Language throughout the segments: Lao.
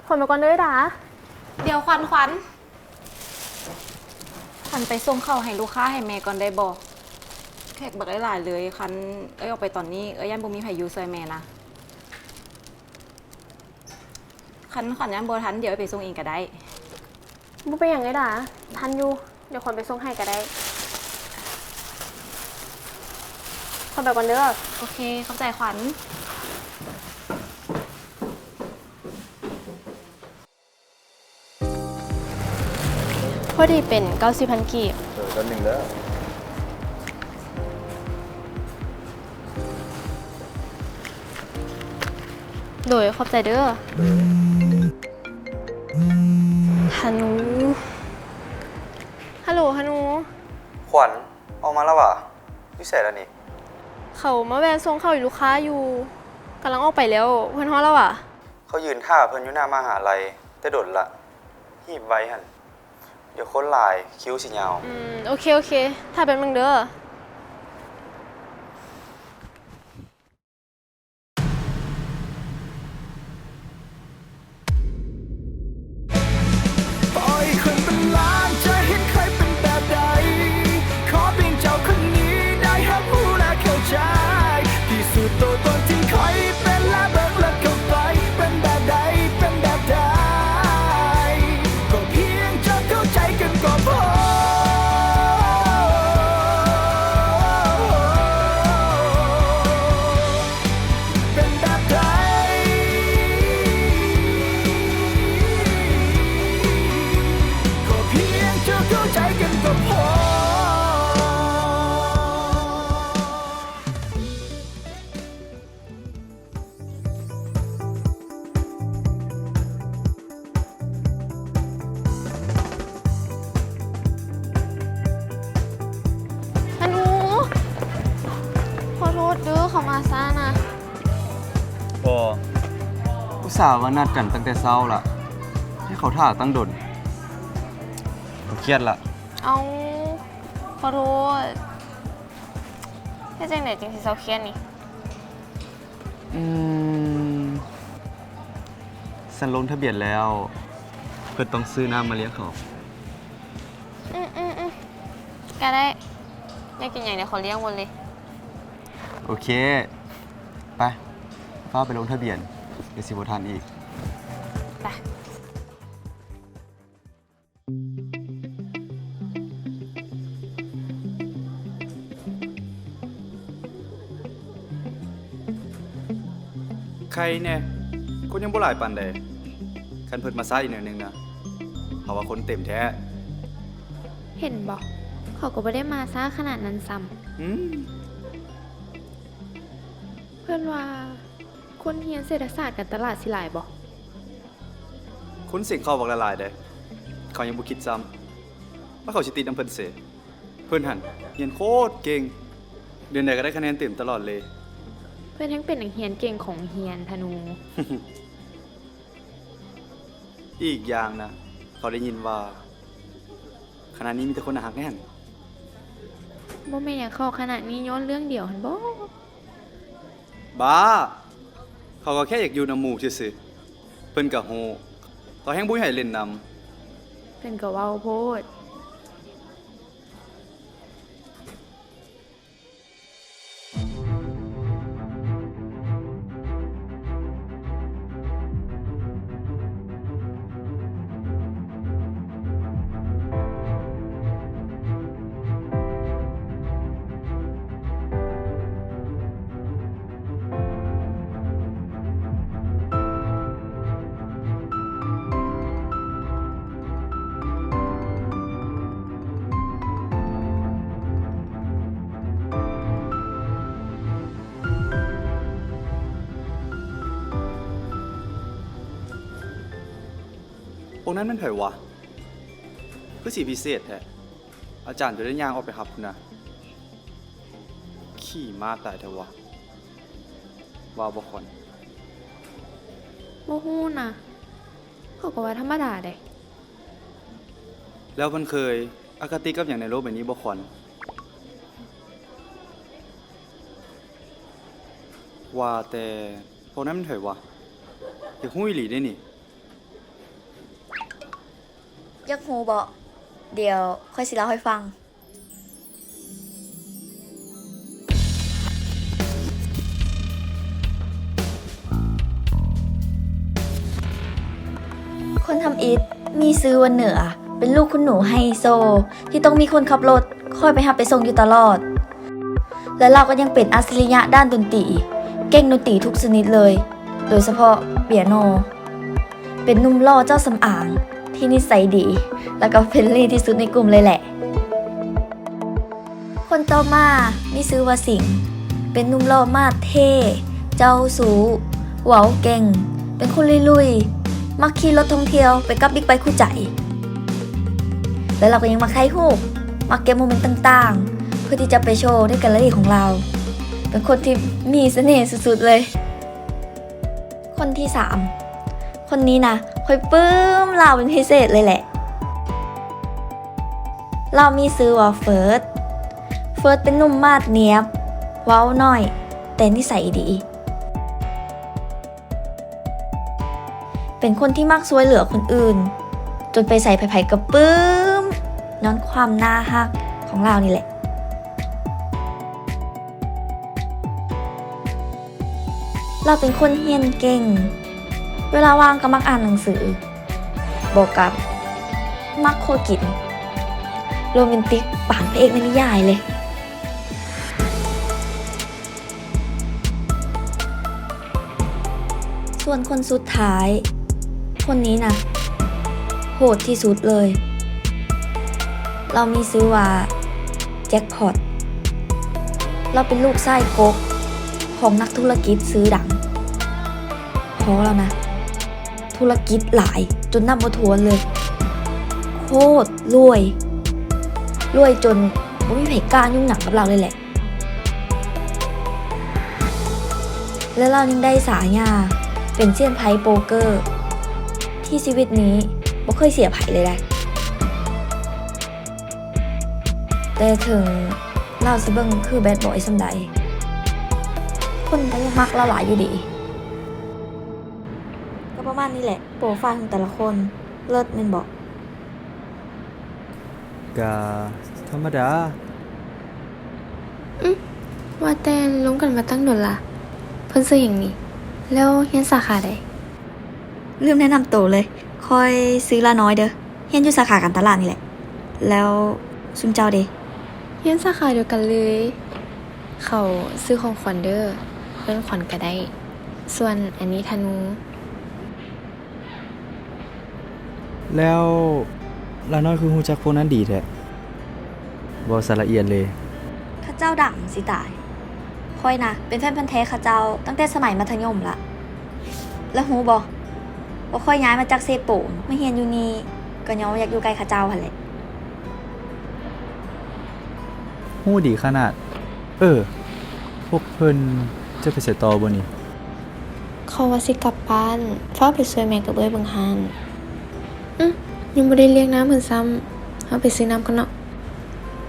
ຂວັນໄປກ່ອນເດີດາ. ດຽວຂວັນ, ຂວັນ, ຂວັນໄປສົ່ງເຂົ້າໃຫ້ລູກຄ້າໃຫ້ແມ່ກ່ອນໄດ້ບໍ່? ແຂກບັກຫຼາຍໆເລີຍ, ຄັນເອື້ອຍອອກໄປຕອນນີ້ ເອື້ອຍຢ້ານບໍ່ມີໃຜຢູ່ຊ່ວຍແມ່ນະ. ຄັນຂວັນຢ້ານບໍ່ທັນ ດຽວເອື້ອຍໄປສົ່ງເອງກໍໄດ້. ບໍ່ເປັນຫຍັງເອີຍດາ, ທັນຢູ່, ດຽວຂວັນໄປສົ່ງໃຫ້ກໍໄດ້. ຂວັນໄປກ່ອນເດີ. ໂອເຄ, ຂອບໃຈຂວັນ. ພໍດີເປັນເກົ້າສິບພັນກີບ. ເອີ, ແປັບໜຶ່ງເດີ. ໂດຍ, ຂອບໃຈເດີ. ໂດຍ. ຮານູ. ຮາໂຫຼ, ຮານູ. ຂວັນ, ອອກມາແລ້ວຫວາ? ຢູ່ໃສລະນີ້? ເຂົາມາແວ່ສົ່ງເຂົ້າໃຫ້ລູກຄ້າຢູ່. ກຳລັງອອກໄປແລ້ວ. ເພິ່ນຮອດແລ້ວຫວາ? ເຂົາຢືນຖ້າເພິ່ນຢູ່ໜ້າມະຫາໄລແຕ່ດົນລະ. ຮີບໄວຫັ້ນ, ດຽວຄົນຫຼາຍ, ຄິວຊິຍາວ. ອືມ, ໂອເຄ, ໂອເຄ. ຖ້າແປັບໜຶ່ງເດີ. ຮານູ ຂໍໂທດເດີ ເຂົາມາຊ້ານະ. ບໍ່, ອຸດສ່າວ່ານັດກັນຕັ້ງແຕ່ເຊົ້າລະ ໃຫ້ເຂົາຖ້າຕັ້ງດົນ. ເຂົາຄຽດລະ. ເອົ້າ, ຂໍໂທດ. ເຮັດຈັ່ງໃດຈຶ່ງຊິເຊົາຄຽດນີ້? ອືມ, ສັນລົງທະບຽນແລ້ວ, ເພິ່ນຕ້ອງຊື້ນ້ຳມາລ້ຽງເຂົາ. ອືມ, ອືມ, ອືມ, ກະໄດ້. ຢາກກິນຫຍັງດຽວເຂົາລ້ຽງໝົດເລີຍ. ໂອເຄ, ໄປ, ຟ້າວໄປລົງທະບຽນ, ດຽວຊິບໍ່ທັນອີກ. ໄປ. ໄຄແນ່, ຄົນຍັງບໍ່ຫຼາຍປານໃດ. ຄັນເພິ່ນມາຊ້າອີກໜ້ອຍໜຶ່ງນະ, ເຮົາວ່າຄົນເຕັມແທ້. ເຫັນບໍ່, ເຂົາກໍບໍ່ໄດ້ມາຊ້າຂະໜາດນັ້ນຊ້ຳ. ອືມ. ເພິ່ນວ່າຄົນຮຽນເສດຖະສາດການຕະຫຼາດຊິຫຼາຍບໍ່? ຄົນເສັງເຂົ້າບັກຫຼາຍໆເດ້, ເຂົາຍັງບໍ່ຄິດຊ້ຳວ່າເຂົາຊິຕິດນຳເພິ່ນເສ. ເພິ່ນຫັ້ນຮຽນໂຄດເກັ່ງ, ເດືອນໃດກໍໄດ້ຄະແນນເຕັມຕະຫຼອດເລີຍ. ເພິ່ນແຮ່ງເປັນນັກຮຽນເກັ່ງຂອງໂຮງຮຽນທະນູ. ອີກຢ່າງນະ, ເຂົາໄດ້ຍິນວ່າຄະນະນີ້ມີແຕ່ຄົນໜ້າຮັກແດ່ຫັ້ນ. ບໍ່ແມ່ນຢາກເຂົ້າຄະນະນີ້ຍ້ອນເລື່ອງດຽວຫັ້ນບໍ? ບ້າ! ເຂົາກໍແຄ່ຢາກຢູ່ນຳໝູ່ຊື່ໆ. ເພິ່ນກໍຮູ້, ເຂົາແຮ່ງບໍ່ໃຫ້ເລ່ນນຳ. ເພິ່ນກໍເວົ້າໂພດ. ພວກນັ້ນແມ່ນໃຜວະ? ຄືຊິພິເສດແທ້. ອາຈານຈົນໄດ້ຍ່າງອອກໄປຮັບພຸ້ນນະ. ຂີ້ມາດຫຼາຍແທ້ວະ, ວ່າບໍ່ຄອນ? ບໍ່ຮູ້ນະ, ເຂົາກໍວ່າທຳມະດາເດ້. ແລ້ວເພິ່ນເຄີຍອະຄະຕິກັບຫຍັງໃນໂລກໃບນີ້ບໍ່ຄອນ? ວ່າແຕ່ພວກນັ້ນແມ່ນໃຜວະ? ຢາກຮູ້ອີ່ຫຼີເດ້ນີ້. ຢາກຮູ້ບໍ່? ດຽວຂ້ອຍຊິເລົ່າໃຫ້ຟັງ. ຄົນທຳອິດມີຊື່ວ່າເໜືອ ເປັນລູກຄຸນໜູໄຮໂຊ ທີ່ຕ້ອງມີຄົນຂັບລົດ ຄອຍໄປຮັບໄປສົ່ງຢູ່ຕະຫຼອດ ແລະ ລາວກໍຍັງເປັນອັດສະລິຍະດ້ານດົນຕີ ເກັ່ງດົນຕີທຸກຊະນິດເລີຍ ໂດຍສະເພາະປຽໂນ. ເປັນໜຸ່ມຫຼໍ່ເຈົ້າສຳອາງທີ່ນິໄສດີ ແລະ ກໍເຟຣນລີທີ່ສຸດໃນກຸ່ມເລີຍແຫຼະ. ຄົນຕໍ່ມາມີຊື່ວ່າສິງ ເປັນໜຸ່ມຫຼໍ່ມາດເທ່ ເຈົ້າຊູ້ ເວົ້າເກັ່ງ ເປັນຄົນລຸຍໆ ມັກຂີ່ລົດທ່ອງທ່ຽວໄປກັບບິກໄບຄູ່ໃຈ ແລະ ລາວກໍຍັງມັກຖ່າຍຮູບ ມັກເກັບໂມເມັນຕ່າງໆ ເພື່ອທີ່ຈະໄປໂຊໃນແກລເລີຣີຂອງລາວ. ເປັນຄົນທີ່ມີສະເໜ່ສຸດໆເລີຍ. ຄົນທີສາມ ຄົນນີ້ນະ ຂ້ອຍປຶ້ມລາວເປັນພິເສດເລີຍແຫຼະ. ລາວມີຊື່ວ່າເຟີດ. ເຟີດເປັນໜຸ່ມມາດນຽບ ເວົ້າໜ້ອຍ ແຕ່ນິໄສດີ. ເປັນຄົນທີ່ມັກຊ່ວຍເຫຼືອຄົນອື່ນ ຈົນໄປໃສໃຜໆກໍປຶ້ມ ຍ້ອນຄວາມໜ້າຮັກຂອງລາວນີ້ແຫຼະ. ລາວເປັນຄົນຮຽນເກັ່ງ ເວລາວ່າງກໍມັກອ່ານໜັງສື ບວກກັບມັກຄົວກິນ ໂຣແມນຕິກປານພະເອກໃນນິຍາຍເລີຍ. ສ່ວນຄົນສຸດທ້າຍ ຄົນນີ້ນະ ໂຫດທີ່ສຸດເລີຍ. ລາວມີຊື່ວ່າ ແຈັກພອດ. ລາວເປັນລູກຊາຍກົກຂອງນັກທຸລະກິດຊື່ດັງ. ພໍ່ລາວນະ ທຸລະກິດຫຼາຍຈົນນັບບໍ່ຖ້ວນເລີຍ. ໂຄດລວຍ. ລວຍຈົນບໍ່ມີໃຜກ້າຫຍຸ້ງຫຍັງກັບລາວເລີຍແຫຼະ. ແລະ ລາວຍັງໄດ້ສາຍາເປັນຊຽນໄພໂປເກີ ທີ່ຊີວິດນີ້ບໍ່ເຄີຍເສຍໃຜເລີຍໃດ. ແຕ່ເຖິງລາວຊິເບິ່ງຄືແບດບອຍສ່ຳໃດ, ຄົນກໍຍັງມັກລາວຫຼາຍຢູ່ເດ. ກໍປະມານນີ້ແຫຼະ ໂປຣໄຟລ໌ຂອງແຕ່ລະຄົນ. ເລີດແມ່ນບໍ່? ກະທຳມະດາ. ອື ວ່າແຕ່ລົມກັນມາຕັ້ງດົນລະ. ເພິ່ນຊື່ຫຍັງນີ້? ແລ້ວຮຽນສາຂາໃດ? ລືມແນະນຳໂຕເລີຍ. ຂ້ອຍຊື່ລານ້ອຍເດີ. ຮຽນຢູ່ສາຂາການຕະຫຼາດນີ້ແຫຼະ. ແລ້ວຊຸມເຈົ້າເດ? ຮຽນສາຂາດຽວກັນເລີຍ. ເຂົາຊື່ຂອງຂວັນເດີ. ເອີ້ນຂວັນກະໄດ້. ສ່ວນອັນນີ້ທະນູ. ແລ້ວລານ້ອຍຄືຮູ້ຈັກພວກນັ້ນດີແທ້? ເວົ້າສາລະອຽດເລີຍ. ເຂົາເຈົ້າດັງຊິຕາຍ. ຂ້ອຍນະ ເປັນແຟນພັນແທ້ເຂົາເຈົ້າຕັ້ງແຕ່ສະໄໝມັດທະຍົມລະ. ແລ້ວຮູ້ບໍ່ ວ່າຂ້ອຍຍ້າຍມາຈາກເຊໂປນ ມາຮຽນຢູ່ນີ້ ກໍຍ້ອນວ່າຢາກຢູ່ໃກ້ເຂົາເຈົ້າຫັ້ນແຫຼະ. ຮູ້ດີຂະໜາດ. ເອີ ພວກເພິ່ນຈະໄປໃສຕໍ່ບໍ່ນີ້? ເຂົາວ່າຊິກັບບ້ານ ຟ້າວໄປຊ່ວຍແມ່ກັບເອື້ອຍເບິ່ງຮ້ານ. ອື ຍັງບໍ່ໄດ້ລຽກນ້ຳເພິ່ນຊ້ຳ. ເຮົາໄປຊື້ນ້ຳກ່ອນເນາະ.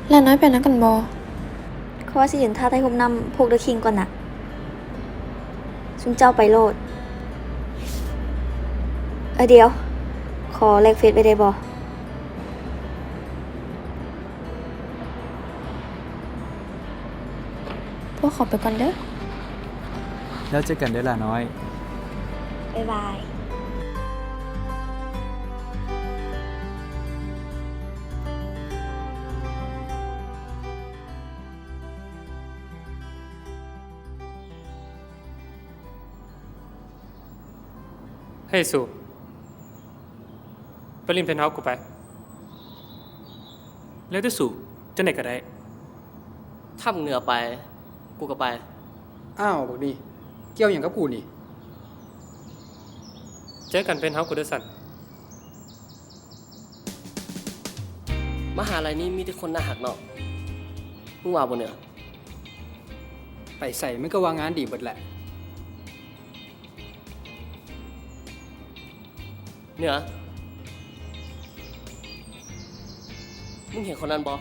ຫຼານ້ອຍໄປນຳກັນບໍ່? ຂ້ອຍວ່າຊິຢືນຖ້າຖ່າຍຮູບນຳພວກເດີຄິງກ່ອນນະ. ຊຸມເຈົ້າໄປໂລດ. ເອີ ດຽວ ຂໍແລກເຟສໄວ້ໄດ້ບໍ່? ພວກເຂົາໄປກ່ອນເດີ. ແລ້ວເຈີກັນເດີຫຼ້ານ້ອຍ. ບາຍບາຍ. ເຮີຍ ສູ ໄປຫຼິ້ນເພນເຮົາກູໄປ. ແລ້ວແຕ່ສູ ຈັ່ງໃດກໍໄດ້. ຖ້າມຶງເໜືອໄປ ກູກໍໄປ. ອ້າວ ບັກນີ້ ກ່ຽວຫຍັງກັບກູນີ້? ເຈີກັນເພນເຮົາກູເດີຊັ້ນ. ມະຫາໄລນີ້ມີແຕ່ຄົນໜ້າຮັກເນາະ ມຶງວ່າບໍ່ເໜືອ? ໄປໃສມັນກໍວ່າງານດີເບິດແຫຼະ. ເໜືອ ມຶງເຫັນຄົນນັ້ນບໍ່?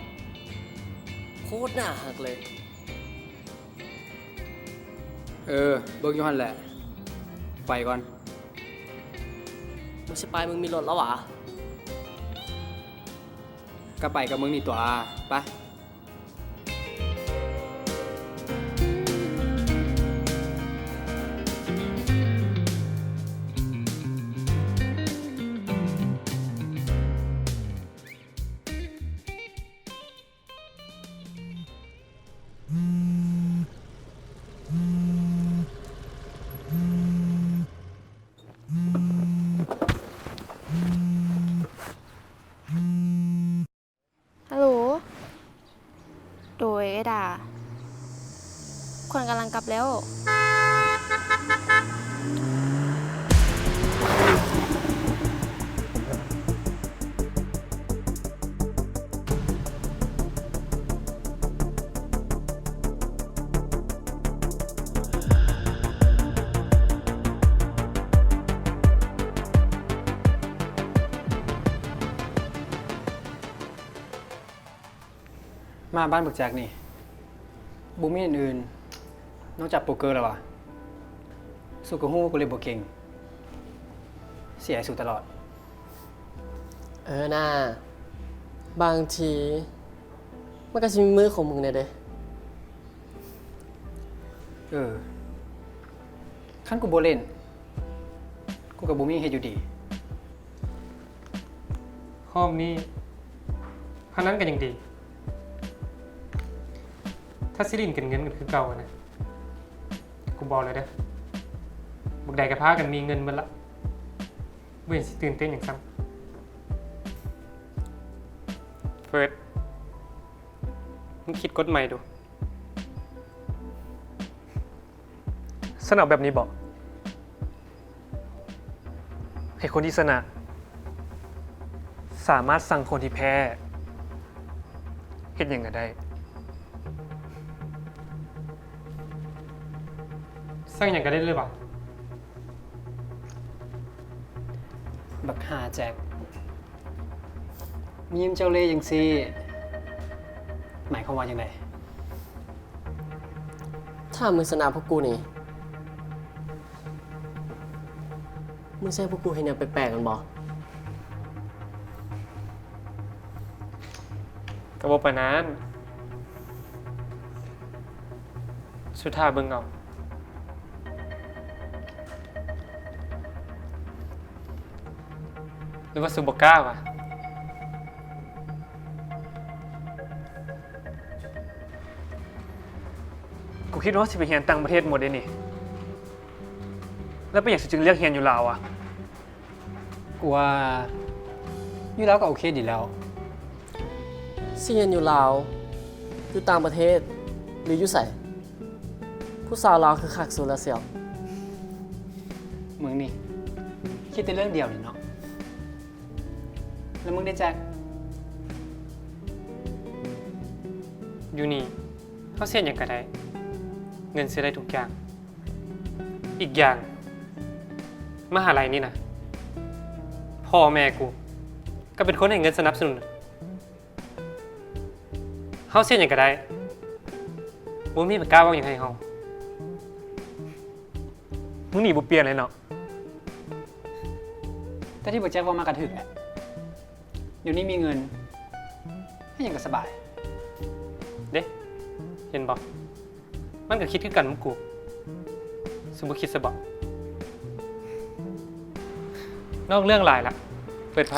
ໂຄດໜ້າຮັກເລີຍ. ເອີ ເບິ່ງຢູ່ຫັ້ນແຫຼະ. ໄປກ່ອນ. ມຶງຊິໄປ ມຶງມີລົດແລ້ວຫວາ? ກໍໄປກັບມຶງນີ້ຕົວະ ໄປ. ຮັລໂຫຼ ໂດຍ ເອດາ ຂວັນກຳລັງກັບແລ້ວ. ມາບ້ານບັກແຈັກນີ້ ບໍ່ມີອັນອື່ນນອກຈາກໂປກເກີແລ້ວຫວາ? ສູກໍຮູ້ວ່າກູເຫຼັ້ນບໍ່ເກັ່ງ ເສຍໃຫ້ສູຕະຫຼອດ. ເອີນາ ບາງທີມັນກໍຊິມີມື້ຂອງມຶງແດ່ເດ້. ເອີ ຄັນກູບໍ່ຫຼິ້ນ ກູກໍບໍ່ມີເຮັດຢູ່ດີ. ຮອບນີ້ພະນັນກໍຍັງດີ ຖ້າຊິຫຼິ້ນກັນເງິນກັນຄືເກົ່າຫັ້ນນະ ກູບອກເລີຍເດີ້ ບັກໃດກໍພາກັນມີເງິນໝົດລະ ບໍ່ເຫັນຊິຕື່ນເຕັ້ນຫຍັງຊ້ຳ. ເຟີດ ມຶງຄິດກົດໃໝ່ດູ. ຊັ້ນເອົາແບບນີ້ບໍ? ໃຫ້ຄົນທີ່ຊະນະສາມາດສັ່ງຄົນທີ່ແພ້ເຮັດຫຍັງກໍໄດ້. ສັ່ງຫຍັງກໍໄດ້ເລີຍຫວາ? ບັກຫ່າແຈັກ ມາຍິ້ມເຈົ້າເລ່ຈັ່ງຊີ້ ໝາຍຄວາມວ່າຈັ່ງໃດ? ຖ້າມຶງຊະນະພວກກູນີ້ ມຶງຊິໃຫ້ພວກກູເຮັດຫຍັງແປກໆ ແມ່ນບໍ່? ກໍບໍ່ປານນັ້ນ ສຸດທ້າຍເບິ່ງເອົາ. ຫຼືວ່າສູບໍ່ກ້າຫວາ? ກູຄິດວ່າເຮົາຊິໄປຮຽນຕ່າງປະເທດໝົດເດ້ນີ້ ແລ້ວເປັນຫຍັງສູຈຶ່ງເລືອກຮຽນຢູ່ລາວຫວາ? ກູວ່າຢູ່ລາວກໍໂອເຄດີແລ້ວ. ຊິຮຽນຢູ່ລາວ ຢູ່ຕ່າງປະເທດ ຫຼືຢູ່ໃສ? ຜູ້ສາວລາວຄືຄັກສຸດລະສ່ຽວ. ມຶງນີ້ຄິດແຕ່ເລື່ອງດຽວນີ້ເນາະ. ແລ້ວມຶງເດແຈັກ? ຢູ່ນີ້ເຮົາຊິເຮັດຫຍັງກໍໄດ້ ເງິນຊື້ໄດ້ທຸກຢ່າງ. ອີກຢ່າງ ມະຫາໄລນີ້ນະ ພໍ່ແມ່ກູກໍເປັນຄົນໃຫ້ເງິນສະໜັບສະໜູນ. ເຮົາຊິເຮັດຫຍັງກໍໄດ້ ບໍ່ມີໃຜກ້າເວົ້າຫຍັງໃຫ້ເຮົາ. ມຶງນີ້ບໍ່ປ່ຽນເລີຍເນາະ. ແຕ່ທີ່ບັກແຈັກເວົ້າມາກໍຖືກແຫຼະ. ດຽວນີ້ມີເງິນ ເຮັດຫຍັງກໍສະບາຍເດ້. ເຫັນບໍ່? ມັນກໍຄິດຄືກັນກັບກູ. ສຸບໍ່ຄິດຊະບໍ? ນອກເລື່ອງຫຼາຍລະ. ເປີດໄພ.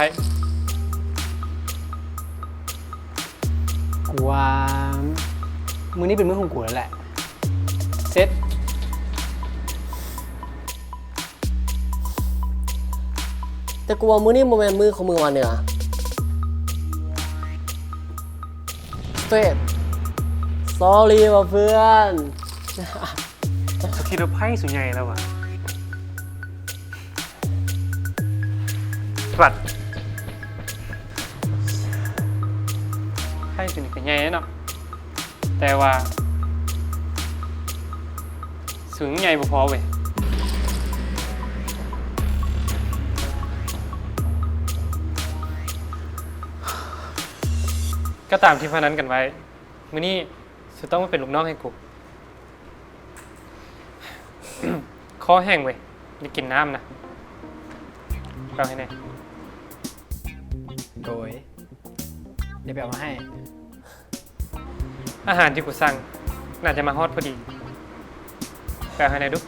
ກູວ່າມື້ນີ້ເປັນມື້ຂອງກູແລ້ວແຫຼະ. ເຊັດ. ແຕ່ກູວ່າມື້ນີ້ບໍ່ແມ່ນມື້ຂອງມຶງວ່າເໜືອ. ເຟດ sorry ວ່າເພື່ອນ. ສຸຄິດວ່າໄພສຸໃຫຍ່ແລ້ວຫວາ? ສະບັດ. ໄພສຸນີ້ກໍໃຫຍ່ເນາະ. ແຕ່ວ່າສູງໃຫຍ່ບໍ່ພໍເວີຍ. ກໍຕາມທີ່ພະນັນກັນໄວ້, ມື້ນີ້ສູຕ້ອງມາເປັນລູກນ້ອງໃຫ້ກູ. ຄໍແຫ້ງເວີຍ, ຢາກກິນນ້ຳນະ. ເອົາໃຫ້ແດ່. ໂດຍ. ດຽວໄປເອົາມາໃຫ້. ອາຫານທີ່ກູສັ່ງໜ້າຈະມາຮອດພໍດີ. ໄປເອົາໃຫ້ແດ່ດຸ.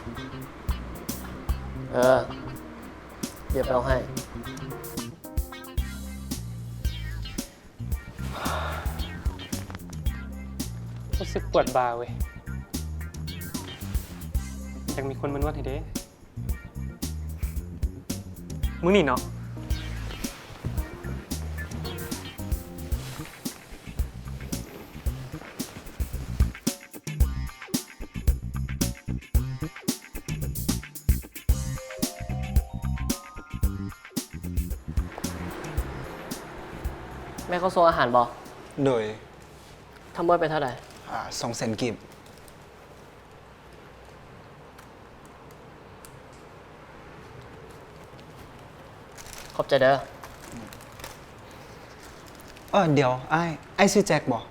ເອີ ດຽວໄປເອົາໃຫ້. ຮູ້ສຶກປວດບ່າເວີຍ. ຢາກມີຄົນມານວດໃຫ້ເດ້. ມື້ນີ້ເນາະ. ແມ່ນເຂົາສົ່ງອາຫານບໍ່? ໂດຍ. ທັງໝົດເປັນເທົ່າໃດ? ອາ ສອງແສນກີບ. ຂອບໃຈເດີ. ເອີ ດຽວ ອ້າຍ ອ້າຍຊື່ແຈັກບໍ່?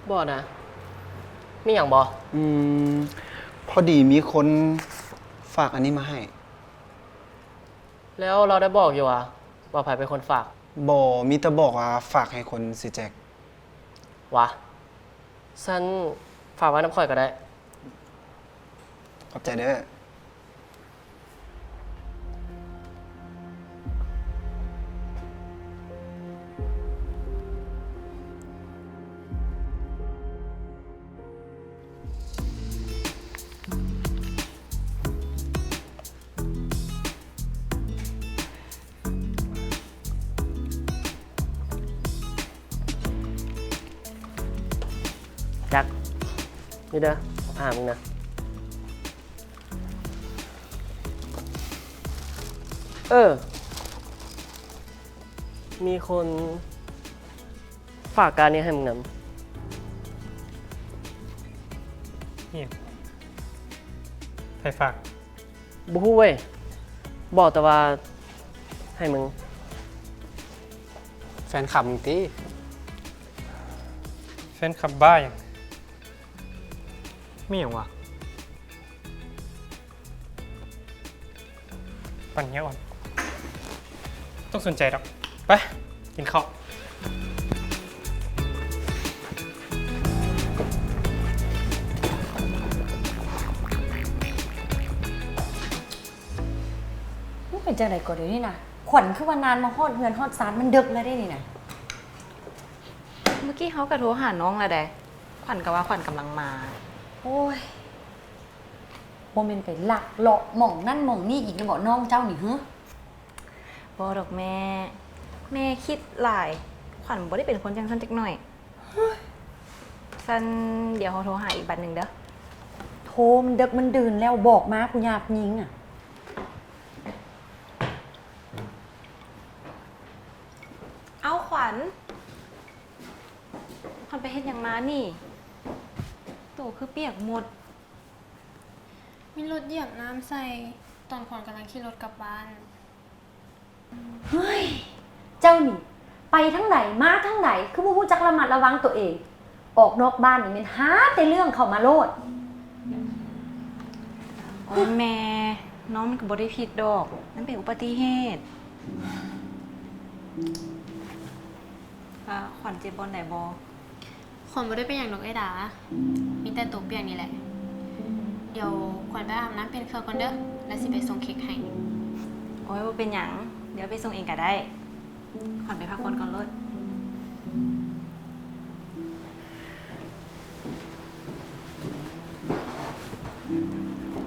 ບໍ່ນະ. ມີຫຍັງບໍ່? ອືມ ພໍດີມີຄົນຝາກອັນນີ້ມາໃຫ້. ແລ້ວລາວໄດ້ບອກຢູ່ຫວາ ວ່າໃຜເປັນຄົນຝາກ? ບໍ່, ມີແຕ່ບອກວ່າຝາກໃຫ້ຄົນຊື່ແຈັກ. ຫວາ? ຊັ້ນຝາກໄວ້ນຳຂ້ອຍກໍໄດ້. ຂອບໃຈເດີ. ຈັກ ນີ້ເດີ ອາຫານມຶງນະ. ເອີ ມີຄົນ ຝາກການນີ້ໃຫ້ມຶງນຳ. ອີ່ຫຍັງ? ໃຜຝາກ? ບໍ່ຮູ້ເວີຍ, ບອກແຕ່ວ່າໃຫ້ມຶງ. ແຟນຄັບມຶງຕິ? ແຟນຄັບບ້າຫຍັງ? ມີຫຍັງວະ? ປັນຍາອ່ອນ. ຕ້ອງສົນໃຈດອກ. ໄປ ກິນເຂົ້າ. ມັນເປັນຈັ່ງໃດກໍດຽວນີ້ນະ? ຂວັນຄືວ່ານານມາຮອດເຮືອນຮອດຊານ, ມັນເດິກແລ້ວເດ້ນີ້ນະ. ມື້ກີ້ເຮົາກໍໂທຫານ້ອງແລ້ວເດ້. ຂວັນກໍວ່າຂວັນກຳລັງມາ. ໂອ້ຍ. ບໍ່ແມ່ນໄປລັກເລາະໝ່ອງນັ້ນໝ່ອງນີ້ອີກແລ້ວບໍນ້ອງເຈົ້ານີ້ເຮີ? ບໍ່ດອກແມ່, ແມ່ຄິດຫຼາຍ, ຂວັນບໍ່ໄດ້ເປັນຄົນຈັ່ງຊັ້ນຈັກໜ້ອຍ. ຊັ້ນດຽວເຮົາໂທຫາອີກບັດໜຶ່ງເດີ. ໂທມັນເດິກມັນດື່ນແລ້ວ, ບອກມາຜູ້ຍາກຍິງອະ. ເອົ້າ ຂວັນ, ຂວັນໄປເຮັດຫຍັງມານີ້? ໂຕຄືປຽກໝົດ. ມີລົດຢຽບນ້ຳໃສ່ ຕອນຂວັນກຳລັງຂີ່ລົດກັບບ້ານ. ເຮີ້ຍ ເຈົ້ານີ້ ໄປທາງໃດມາທາງໃດ ຄືບໍ່ຮູ້ຈັກລະມັດລະວັງຕົວເອງ? ອອກນອກບ້ານນີ້ແມ່ນຫາແຕ່ເລື່ອງເຂົ້າມາໂລດ. ໂອ້ຍແມ່, ນ້ອງມັນກໍບໍ່ໄດ້ຜິດດອກ, ມັນເປັນອຸບັດຕິເຫດ. ແລ້ວຂວັນເຈັບບ່ອນໃດບໍ່? ຂວັນບໍ່ໄດ້ເປັນຫຍັງດອກເອື້ອຍດາ, ມີແຕ່ຕົວປຽກນີ້ແຫຼະ. ດຽວຂວັນໄປອາບນ້ຳປ່ຽນເຄື່ອງກ່ອນເດີ, ແລ້ວຊິໄປສົ່ງເຄັກໃຫ້. ໂອ້ຍ ບໍ່ເປັນຫຍັງ, ດຽວໄປສົ່ງເອງກໍໄດ້. ຂວັນໄປພັກຜ່ອນກ່ອນໂລດ.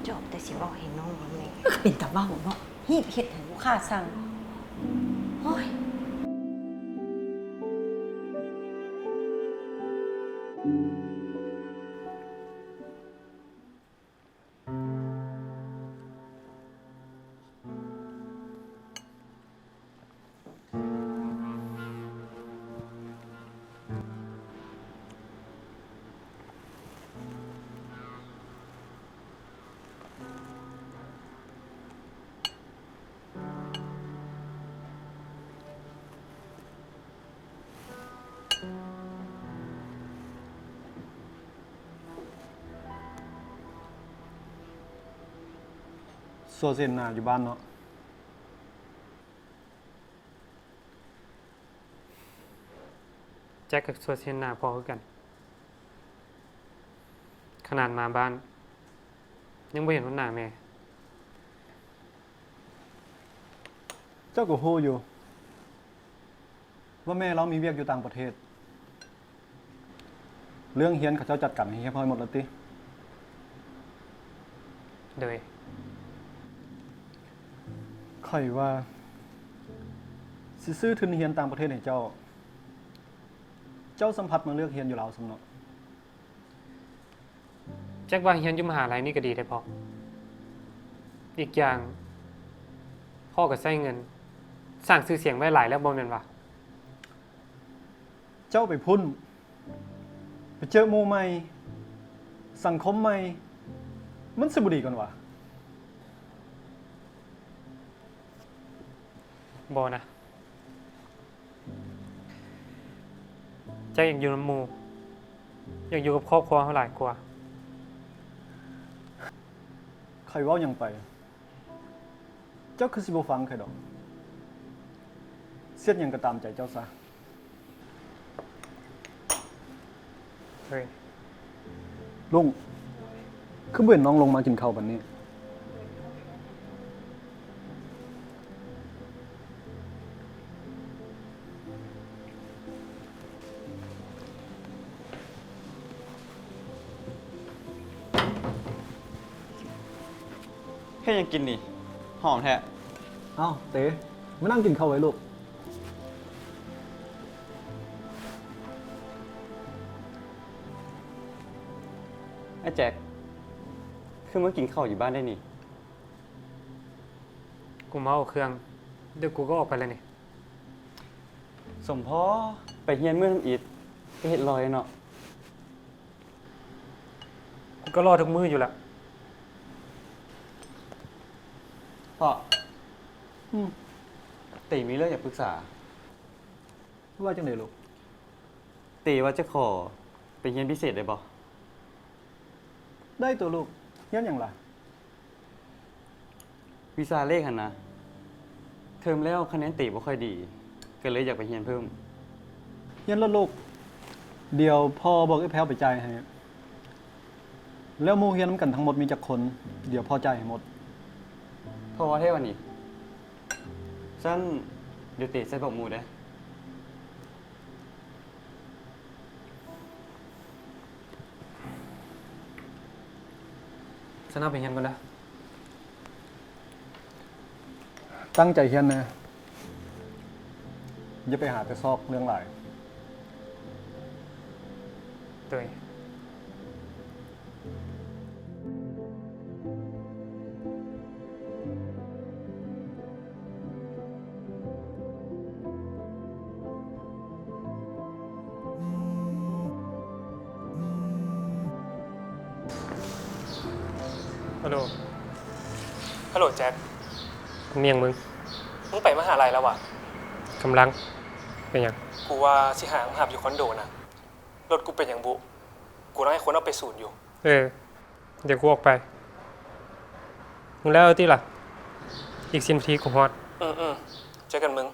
ຈອບແຕ່ຊິເວົ້າໃຫ້ນ້ອງແມ່. ເປັນຕາເວົ້າເນາະ. ຮີບເຮັດໃຫ້ລູກຄ້າສັ່ງ. ໂອ້ຍ. ຊົ່ວເສຍໜ້າຢູ່ບ້ານເນາະ. ແຈັກກໍຊົວນຊິເຫັນໜ້າພໍ່ຄືກັນ. ຂະໜາດມາບ້ານ ຍັງບໍ່ເຫັນຮອດໜ້າແມ່. ເຈົ້າກໍຮູ້ຢູ່ວ່າແມ່ລາວມີວຽກຢູ່ຕ່າງປະເທດ. ເລື່ອງຮຽນເຂົາເຈົ້າຈັດການໃຫ້ຮຽບຮ້ອຍໝົດແລ້ວຕິ? ໂດຍ ຂ້ອຍວ່າຊິຊື້ທຶນຮຽນຕ່າງປະເທດໃຫ້ເຈົ້າ. ເຈົ້າສ່ຳພັດມາເລືອກຮຽນຢູ່ລາວຊ້ຳເນາະ. ຈັກວ່າຮຽນຢູ່ມະຫາໄລນີ້ກໍດີໄດ໋ພໍ່. ອີກຢ່າງ ພໍ່ກໍໃຊ້ເງິນສ້າງຊື່ສຽງໄວ້ຫຼາຍແລ້ວບໍ່ແມ່ນຫວາ? ເຈົ້າໄປພຸ້ນ ໄປເຈີໝູ່ໃໝ່ ສັງຄົມໃໝ່ ມັນຊິບໍ່ດີກວ່າຫວາ? ບໍ່ນະ. ຈັກຢາກຢູ່ນຳໝູ່ ຢາກຢູ່ກັບຄອບຄົວເຮົາຫຼາຍກວ່າ. ຂ້ອຍເວົ້າຫຍັງໄປ? ເຈົ້າຄືຊິບໍ່ຟັງຂ້ອຍດອກ. ເຮັດຫຍັງກໍຕາມໃຈເຈົ້າຊະ. ເຮີ້ຍ ລຸງ ຄືບໍ່ເຫັນນ້ອງລົງມາກິນເຂົ້າບັດນີ້? ເຮັດຫຍັງກິນນີ້? ຫອມແທ້. ເອົ້າ ເຕ ມານັ່ງກິນເຂົ້າໄວ້ລູກ. ອ້າຍແຈັກ ຄືມາກິນເຂົ້າຢູ່ບ້ານໄດ້ນີ້? ກູມາເອົາເຄື່ອງ ດຽວກູກໍອອກໄປແລ້ວນີ້. ສົມພໍ ໄປຮຽນມື້ທຳອິດ ໄປເຮັດຫຼໍ່ເນາະ. ກູກໍຫຼໍ່ທຸກມື້ຢູ່ລະ. ພໍ່. ອືມ. ເຕມີເລື່ອງຢາກປຶກສາ. ວ່າຈັ່ງໃດລູກ? ເຕວ່າຈະຂໍໄປຮຽນພິເສດໄດ້ບໍ່? ໄດ້ຕົວະລູກ. ຮຽນຫຍັງລະ? ວິຊາເລກຫັ້ນນະ. ເທີມແລ້ວຄະແນນເຕບໍ່ຄ່ອຍດີ ກໍເລີຍຢາກໄປຮຽນເພີ່ມ. ຮຽນໂລດລູກ. ດຽວພໍ່ບອກເອື້ອຍແພ້ວໄປຈ່າຍໃຫ້. ແລ້ວໝູ່ຮຽນນຳກັນທັງໝົດມີຈັກຄົນ? ດຽວພໍ່ຈ່າຍໃຫ້ໝົດ. ພໍ່ເວົ້າແທ້ຫວານີ້? ຊັ້ນດຽວເຕໃສ່ບອກໝູ່ເດີ້. ຊັ້ນເຮົາໄປຮຽນກ່ອນເດີ້. ຕັ້ງໃຈຮຽນແນ່ ຢ່າໄປຫາແຕ່ຊອກເລື່ອງຫຼາຍ. ໂດຍ. ຮັລໂຫຼ ຮັລໂຫຼແຈັກ. ມີຫຍັງມຶງ? ມຶງໄປມະຫາໄລແລ້ວຫວາ? ກຳລັງ. ເປັນຫຍັງ? ກູວ່າຊິຫາມາຮັບຢູ່ຄອນໂດນະ. ລົດກູເປັນຫຍັງບຸ? ກູຕ້ອງໃຫ້ຄົນເອົາໄປສູນຢູ່. ເອີ ດຽວກູອອກໄປ. ມຶງແລ້ວຕິລະ? ອີກສິບນາທີກູຮອດ. ອືມໆ ເຈີກັນມຶງ.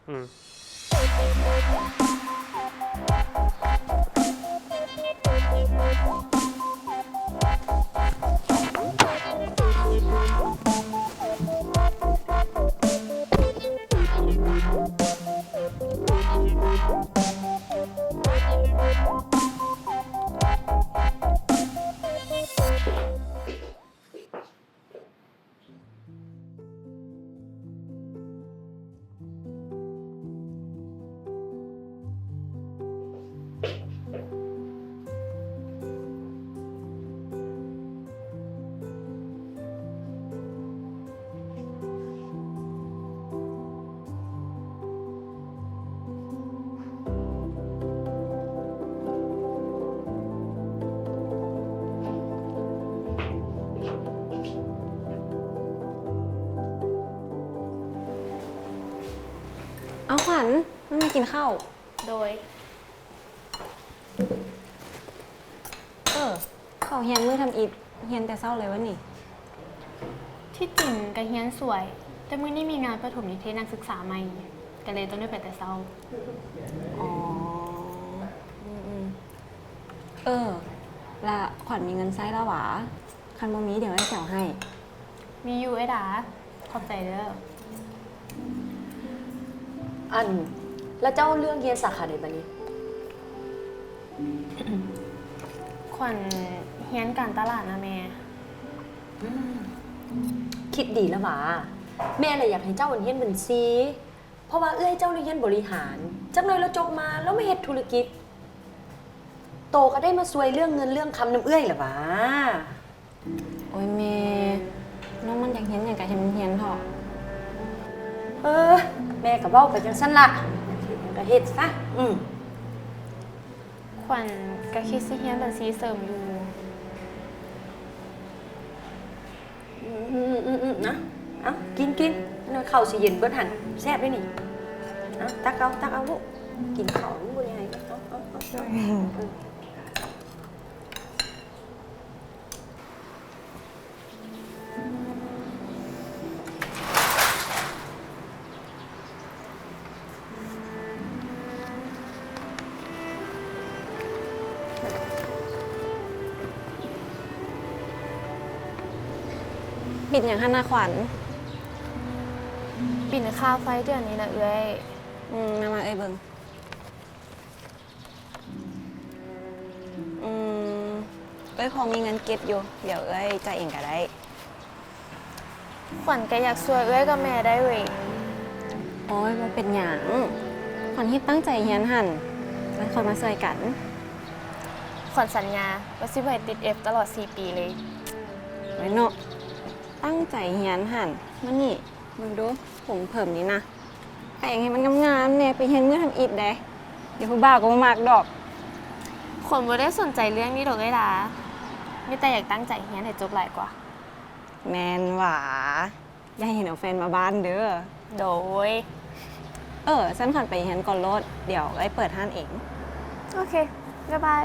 ອືມ. ເອົາຂວັນ ມາ ມາກິນເຂົ້າ. ໂດຍ. ເອີ ເຂົ້າຮຽນມື້ທຳອິດ ຮຽນແຕ່ເຊົ້າເລີຍວະນີ້? ທີ່ຈິງກະຮຽນສວຍ ແຕ່ມື້ນີ້ມີງານປະຖົມນິເທດນັກສຶກສາໃໝ່. ກໍເລີຍຕ້ອງໄດ້ໄປແຕ່ເຊົ້າ. ອໍ ອືມໆ ເອີ ລະຂວັນມີເງິນໃຊ້ລະຫວາ? ຄັນບໍ່ມີ ດຽວອ້າຍສຽວໃຫ້. ມີຢູ່ອ້າຍດາ ຂອບໃຈເດີ້. ອັນ ແລ້ວເຈົ້າເລືອກຮຽນສາຂາໃດບາດນີ້? ຂວັນຮຽນການຕະຫຼາດນະແມ່. ອືມ ຄິດດີລະຫວາ? ແມ່ລະຢາກໃຫ້ເຈົ້າຮຽນບັນຊີ ເພາະວ່າເອື້ອຍເຈົ້າລະຮຽນບໍລິຫານ ຈັກໜ່ອຍລາວຈົບມາ ລາວມາເຮັດທຸລະກິດ ໂຕກໍໄດ້ມາຊ່ວຍເລື່ອງເງິນເລື່ອງຄຳນຳເອື້ອຍລະຫວາ? ໂອ້ຍແມ່ ນ້ອງມັນຢາກຮຽນຫຍັງກໍໃຫ້ມັນຮຽນເຖາະ. ເອີ ແມ່ກໍເວົ້າໄປຈັ່ງຊັ້ນລະ ຢາກເຮັດຫຍັງກໍເຮັດຊະ. ອືມ ຂວັນກໍຄິດຊິຮຽນບັນຊີເສີມຢູ່. ອືມໆໆ ນະ ເອົາ ກິນໆ ເຂົ້າຊິເຢັນເບິດຫັ້ນ ແຊບເດ້ນີ້. ເອົາ ຕັກເອົາ ຕັກເອົາລູກ ກິນເຂົ້າມັນບໍ່ໄດ້ໃຫ້ ເອົາໆໆ. ບິນຫຍັງຫັ້ນນະຂວັນ? ບິນຄ່າໄຟເດືອນນີ້ນະເອື້ອຍ. ອືມ ມາ ມາເອື້ອຍເບິ່ງ. ອືມ ເອື້ອຍພໍມີເງິນເກັບຢູ່ ດຽວເອື້ອຍຈ່າຍເອງກໍໄດ້. ຂວັນກໍຢາກຊ່ວຍເອື້ອຍກັບແມ່ໄດ້ເວີຍ. ໂອ້ຍ ບໍ່ເປັນຫຍັງ ຂວັນເຮັດຕັ້ງໃຈຮຽນຫັ້ນ ແລ້ວຄ່ອຍມາຊ່ວຍກັນ. ຂວັນສັນຍາວ່າຊິບໍ່ໃຫ້ຕິດເອັຟຕະຫຼອດສີ່ປີເລີຍ. ໂອ້ຍເນາະ ຕັ້ງໃຈຮຽນຫັ້ນ. ມານີ້ ເບິ່ງດູ ຜົມເຜິມນີ້ນະ ແປງໃຫ້ມັນງາມໆແດ່ ໄປຮຽນມື້ທຳອິດເດ້ ດຽວຜູ້ບ່າວກໍບໍ່ມັກດອກ. ຂວັນບໍ່ໄດ້ສົນໃຈເລື່ອງນີ້ດອກເອື້ອຍດາ ມີແຕ່ຢາກຕັ້ງໃຈຮຽນໃຫ້ຈົບຫຼາຍກວ່າ. ແມ່ນຫວາ? ຢ່າໃຫ້ເຫັນເອົາແຟນມາບ້ານເດີ້. ໂດຍ. ເອີ ຊັ້ນຂວັນໄປຮຽນກ່ອນໂລດ ດຽວເອື້ອຍເປີດຮ້ານເອງ. ໂອເຄ ບາຍບາຍ.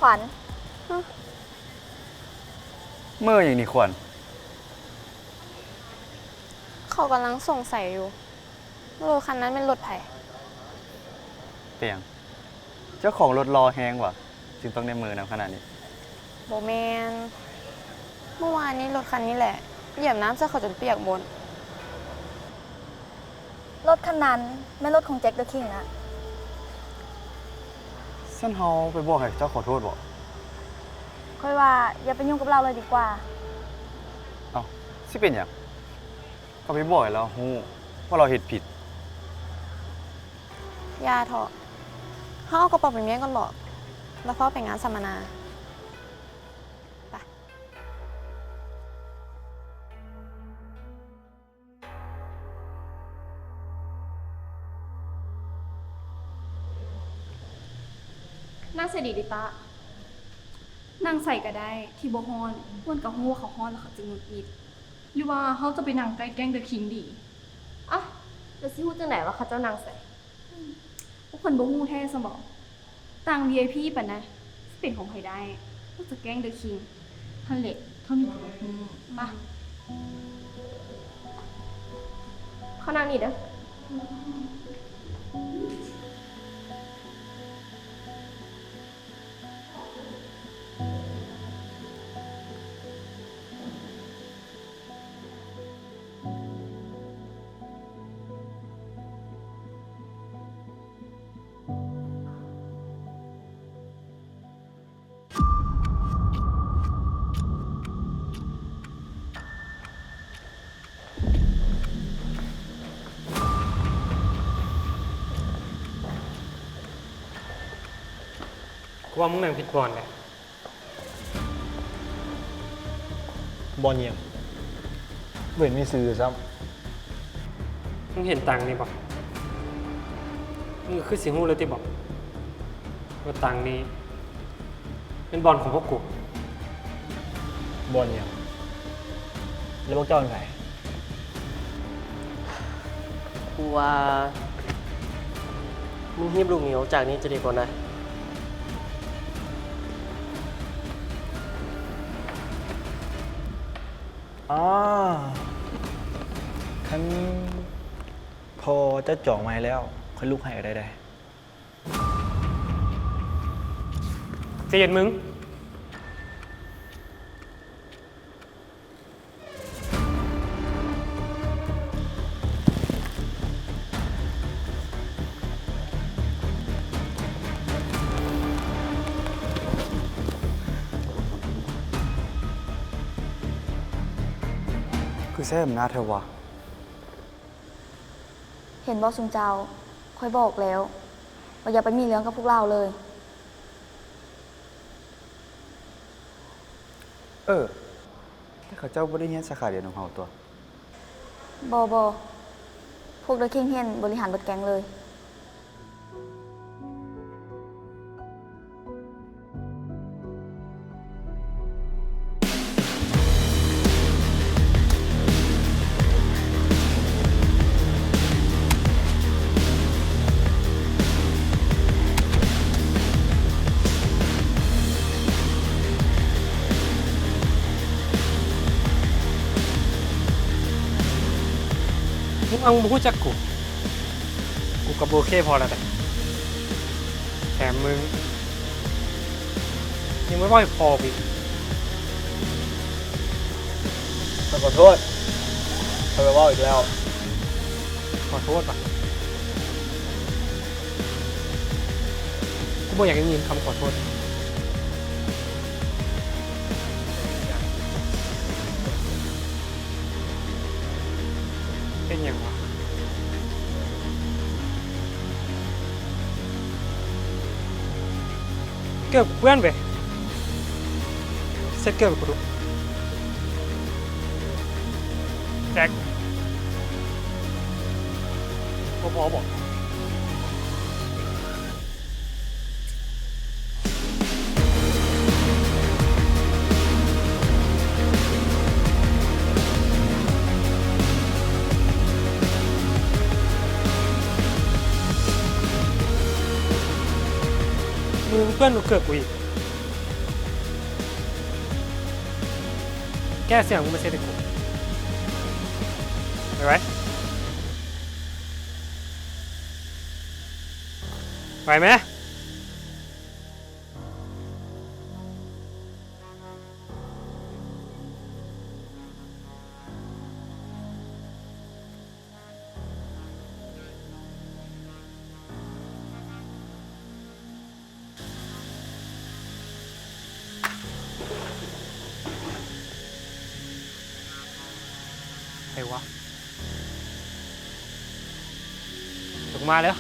ຂວັນ. ເມີຫຍັງນີ້ຂວັນ? ເຂົາກຳລັງສົງໄສຢູ່ ວ່າລົດຄັນນັ້ນແມ່ນລົດໃຜ. ເປັນຫຍັງ? ເຈົ້າຂອງລົດຫຼໍ່ແຮງຫວາ ຈຶ່ງຕ້ອງໄດ້ເມີນຳຂະໜາດນີ້? ບໍ່ແມ່ນ, ເມື່ອວານນີ້ລົດຄັນນີ້ແຫຼະ ຢຽບນ້ຳໃສ່ເຂົາຈົນປຽກໝົດ. ລົດຄັນນັ້ນແມ່ນລົດຂອງແຈັກເດີຄິງນະ. ຊັ້ນເຮົາໄປບອກໃຫ້ເຈົ້າຂໍໂທດບໍ? ຂ້ອຍວ່າຢ່າໄປຫຍຸ້ງກັບລາວເລີຍດີກວ່າ. ເອົ້າ, ຊິເປັນຫຍັງ? ກໍໄປບອກໃຫ້ລາວຮູ້ວ່າລາວເຮັດຜິດ. ຢ່າເຖາະ, ເຮົາເອົາກະເປົາໄປມ້ຽນກ່ອນບໍ ແລ້ວຟ້າວໄປງານສຳມະນາ. ໄປ. ນັ່ງໃສດີລິຕາ? ນັ່ງໃສກໍໄດ້ທີ່ບໍ່ຮ້ອນ, ເພິ່ນກໍຮູ້ວ່າເຂົາຮ້ອນແລ້ວເຂົາຈະຫງຸດຫງິດ. ຫຼືວ່າເຮົາຈະໄປນັ່ງໃກ້ແກ້ງເດີຄິງດີ? ເອົ້າ, ແລ້ວຊິຮູ້ຈັ່ງໃດວ່າເຂົາເຈົ້ານັ່ງໃສ? ພວກເພິ່ນບໍ່ຮູ້ແທ້ຊັ້ນບໍ? ຕັ່ງວີໄອພີປານນັ້ນຊິເປັນຂອງໃຜໄດ້ ນອກຈາກແກ້ງເດີຄິງຫັ້ນແຫຼະ ເທົ່ານັ້ນເພິ່ນຮູ້. ມາ ເຂົ້ານັ່ງນີ້ເດີ້. ກູວ່າມຶງນັ່ງຜິດບ່ອນແຫຼະ. ບ່ອນຫຍັງ? ບໍ່ເຫັນມີຊື່ຊ້ຳ. ມຶງເຫັນຕັ່ງນີ້ບໍ່? ມຶງກໍຄືຊິຮູ້ແລ້ວຕິບໍ່ ວ່າຕັ່ງນີ້ແມ່ນບ່ອນຂອງພວກກູ. ບ່ອນຫຍັງ? ແລ້ວພວກເຈົ້າເປັນໃຜ? ກູວ່າມຶງຮີບລູກໜີອອກຈາກນີ້ຈະດີກວ່ານະ. ອໍ ຄັນພໍ່ເຈົ້າຈອງໄວ້ແລ້ວ ຂ້ອຍລຸກໃຫ້ກໍໄດ້ເດ້. ໃຈເຢັນມຶງ. ຄືໃຊ້ອຳນາດແທ້ວະ? ເຫັນບໍ່ຊຸມເຈົ້າ? ຂ້ອຍບອກແລ້ວວ່າຢ່າໄປມີເລື່ອງກັບພວກລາວເລີຍ. ເອີ ແຕ່ເຂົາເຈົ້າບໍ່ໄດ້ຮຽນສາຂາດຽວນຳເຮົາຕົວະ? ບໍ່ ບໍ່ ພວກເດີຄິງຮຽນບໍລິຫານເບິດແກັງເລີຍ. ມຶງເອົາ ມຶງບໍ່ຮູ້ຈັກກູ ກູກໍບໍ່ໂອເຄພໍແລ້ວເດ້. ແຖມມຶງຍັງໄປເວົ້າໃຫ້ພໍ່ອີກ. ຂ້ອຍຂໍໂທດ, ຂ້ອຍໄປເວົ້າອີກແລ້ວ. ຂໍໂທດຫວາ? ກູບໍ່ຢາກໄດ້ຍິນຄຳຂໍໂທດ. ເຮັດຫຍັງວະ? ເກີບກູເປື້ອນເວີຍ. ເຊັດເກີບໃຫ້ກູດູ. ແຈັກ ບໍ່ພໍບໍ? ມຶງເປື້ອນເກີບກູອີກ. ແກ້ສຽງມຶງມາເຊັດໃຫ້ກູ. ໄວໆ. ໄວແມ. ໃຜວະ? ລົງມາເດີ້.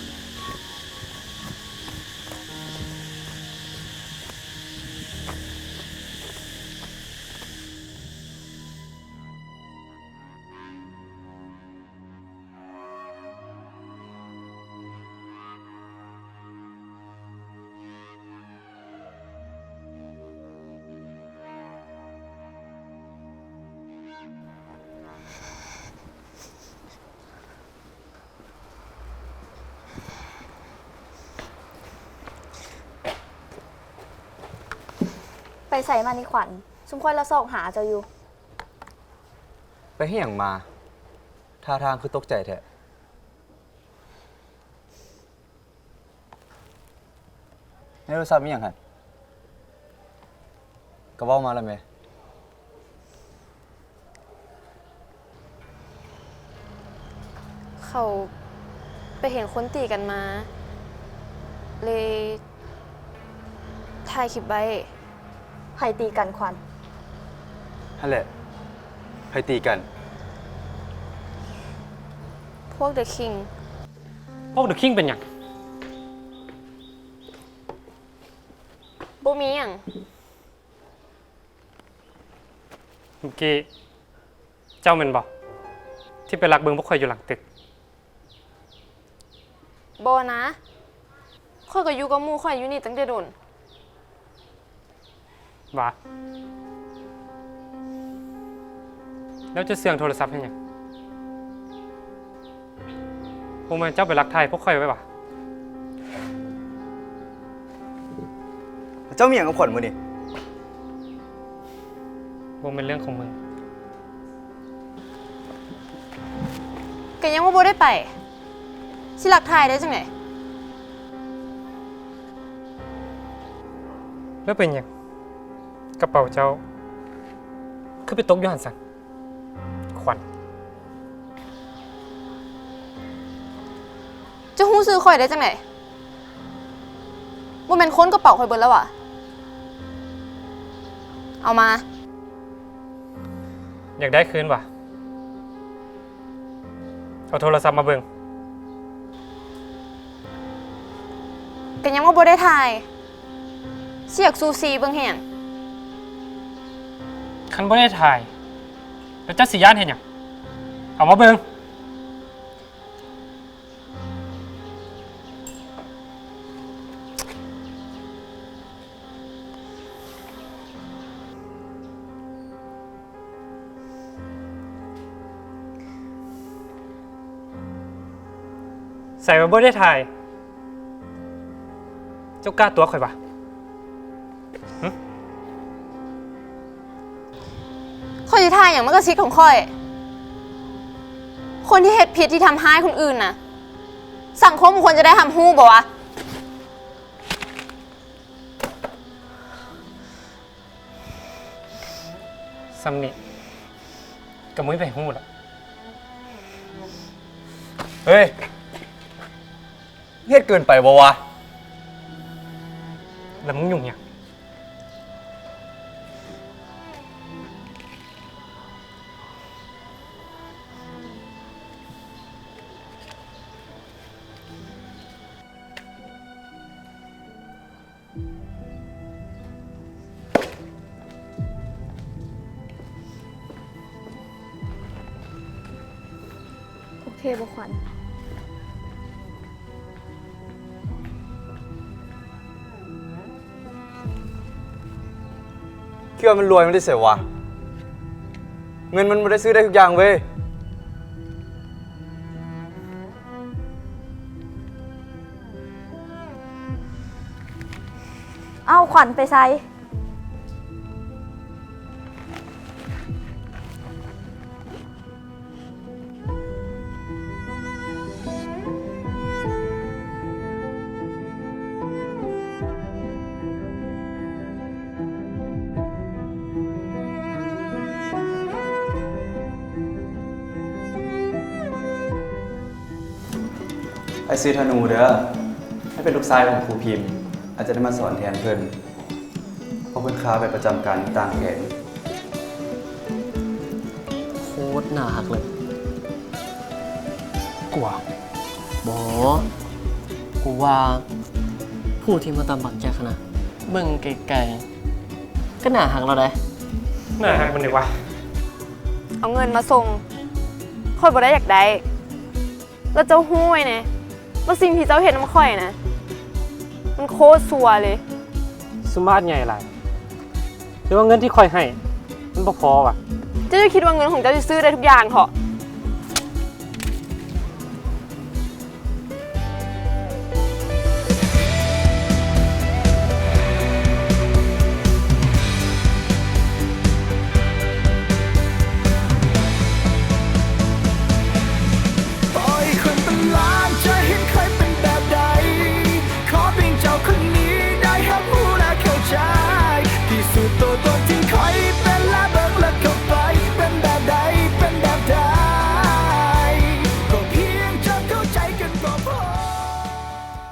ໄປໃສມານີ້ຂວັນ? ຊຸມຂ້ອຍລະຊອກຫາເຈົ້າຢູ່. ໄປເຮັດຫຍັງມາ? ທ່າທາງຄືຕົກໃຈແທ້. ໃນໂທລະສັບມີຫຍັງຫັ້ນ? ກໍເວົ້າມາລະແມ. ເຂົາໄປເຫັນຄົນຕີກັນມາ ເລີຍຖ່າຍຄລິບໄວ້. ໃຜຕີກັນຂວັນ? ຫັ້ນແຫຼະ ໃຜຕີກັນ? ພວກເດີຄິງ. ພວກເດີຄິງເປັນຫຍັງ? ບໍ່ມີຫຍັງ. ເມື່ອກີ້ເຈົ້າແມ່ນບໍ່ ທີ່ໄປລັກເບິ່ງພວກຂ້ອຍຢູ່ຫຼັງຕຶກ? ບໍ່ນະ, ຂ້ອຍກໍຢູ່ກັບໝູ່ຂ້ອຍຢູ່ນີ້ຕັ້ງແຕ່ດົນ. ຫວາ? ແລ້ວເຈົ້າເຊື່ອງໂທລະສັບເຮັດຫຍັງ? ບໍ່ແມ່ນເຈົ້າໄປລັກຖ່າຍພວກຂ້ອຍໄວ້ຫວາ? ແລ້ວເຈົ້າມີຫຍັງກັບຂວັນມື້ນີ້? ບໍ່ແມ່ນເລື່ອງຂອງມຶງ. ກໍຍັງວ່າບໍ່ໄດ້ໄປ, ຊິລັກຖ່າຍໄດ້ຈັ່ງໃດ? ແລ້ວເປັນຫຍັງ ກະເປົາເຈົ້າຄືໄປຕົກຢູ່ຫັ້ນຊັ້ນ ຂວັນ? ເຈົ້າຮູ້ຊື່ຂ້ອຍໄດ້ຈັ່ງໃດ? ບໍ່ແມ່ນຄົ້ນກະເປົາຂ້ອຍເບິດແລ້ວຫວາ? ເອົາມາ. ຢາກໄດ້ຄືນຫວາ? ເອົາໂທລະສັບມາເບິ່ງ. ກໍຍັງວ່າບໍ່ໄດ້ຖ່າຍ, ຊິຢາກຊູຊີເບິ່ງເຮັດຫຍັງ? ຄັນບໍ່ໄດ້ຖ່າຍ ແລ້ວເຈົ້າຊິຢ້ານເຮັດຫຍັງ? ເອົາມາເບິ່ງ. ໃສວ່າບໍ່ໄດ້ຖ່າຍ? ເຈົ້າກ້າຕົວະຂ້ອຍຫວາ? ຫຶ? ຂ້ອຍຊິຖ່າຍຫຍັງ ມັນກໍສິດຂອງຂ້ອຍ. ຄົນທີ່ເຮັດຜິດ ທີ່ທຳຮ້າຍຄົນອື່ນນະ ສັງຄົມຄວນຈະໄດ້ຮັບຮູ້ບໍ່ວະ? ສ່ຳນີ້ກໍບໍ່ມີໃຜຮູ້ລະ. ເຮີ້ຍ! ເຮັດເກີນໄປບໍ່ວະ? ແລ້ວມຶງຫຍຸ້ງຫຍັງ? ໂອເຄບໍ່ຂວັນ? ຄິດວ່າມັນລວຍມາແຕ່ໃສວະ? ເງິນມັນບໍ່ໄດ້ຊື້ໄດ້ທຸກຢ່າງເວີຍ. ເອົ້າ ຂວັນໄປໃສ? ອ້າຍຊື່ທະນູເດີ ອ້າຍເປັນລູກຊາຍຂອງຄູພິມ ອ້າຍຈະໄດ້ມາສອນແທນເພິ່ນ ເພາະເພິ່ນຄາໄປປະຈຳການຢູ່ຕ່າງແຂວງ. ໂຄດໜ້າຮັກເລີຍ. ກູຫວາ? ບໍ່ ກູວ່າຜູ້ທີ່ມາຕຳບັກແຈກຫັ້ນນະ ເບິ່ງໄກໆ ກໍໜ້າຮັກແລ້ວໃດ໋. ໜ້າຮັກປານໃດວະ? ເອົາເງິນມາສົ່ງ ຂ້ອຍບໍ່ໄດ້ຢາກໄດ້. ແລ້ວເຈົ້າຮູ້ໄວ້ແດ່ ວ່າສິ່ງທີ່ເຈົ້າເຮັດນຳຂ້ອຍນະ ມັນໂຄດຊົ່ວເລີຍ. ສຸມມາດໃຫຍ່ຫຼາຍ ຫຼືວ່າເງິນທີ່ຂ້ອຍໃຫ້ມັນບໍ່ພໍຫວາ? ເຈົ້າຢ່າຄິດວ່າເງິນຂອງເຈົ້າຊິຊື້ໄດ້ທຸກຢ່າງເຖາະ.